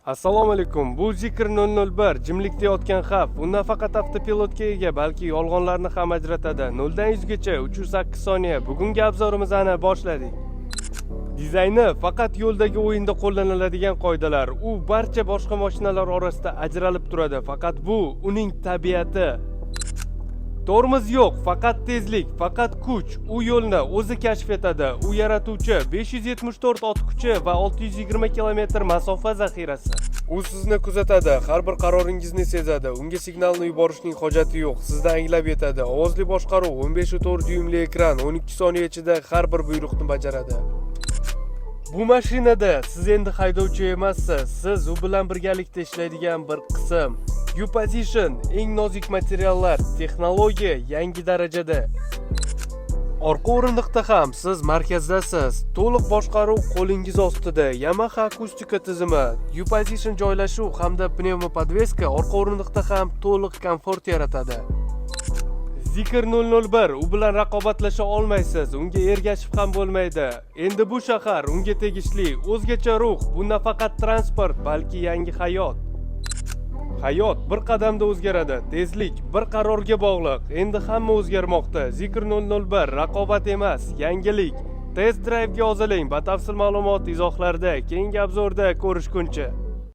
Assalomu alaykum. Bu Zeekr 001, jimlikda yotgan xavf. U nafaqat avtopilotga ega, balki yolg'onlarni ham ajratadi. 0 dan 100 gacha 308 soniya. Bugungi обзор imizni boshladik. Dizayni faqat yo'ldagi o'yinda qo'llaniladigan qoidalar. U barcha boshqa mashinalar orasida ajralib turadi. Faqat bu uning tabiati. Tormoz yo'q, faqat tezlik, faqat kuch. U yo'lni o'zi kashf etadi. U yaratuvchi 574 ot kuchi va 620 km masofa zaxirasi. U sizni kuzatadi, har bir qaroringizni sezadi. Unga signalni yuborishning hojati yo'q, sizni anglab yetadi. Ovozli boshqaruv, 15,4 dyuymli ekran, 12 soniya ichida har bir buyruqni bajaradi. Bu mashinada siz endi haydovchi emassiz, siz u bilan birgalikda ishlaydigan bir qism. U-Position, eng nozik materiallar, texnologiya yangi darajada. Orqa o'rindiqda ham siz markazdasiz. To'liq boshqaruv qo'lingiz ostida. Yamaha akustika tizimi, U-Position joylashuv hamda пневмоподвеска orqa o'rindiqda ham to'liq komfort yaratadi. Zeekr 001, u bilan raqobatlasha olmaysiz, unga ergashib ham bo'lmaydi. Endi bu shahar unga tegishli. O'zgacha ruh, bu nafaqat transport, balki yangi hayot. Hayot bir qadamda o'zgaradi. Tezlik bir qarorga bog'liq. Endi hamma o'zgarmoqda. Zeekr 001 raqobat emas, yangilik. Test drive'ga yoziling. Batafsil ma'lumot izohlarda. Keyingi обзор da ko'rishguncha.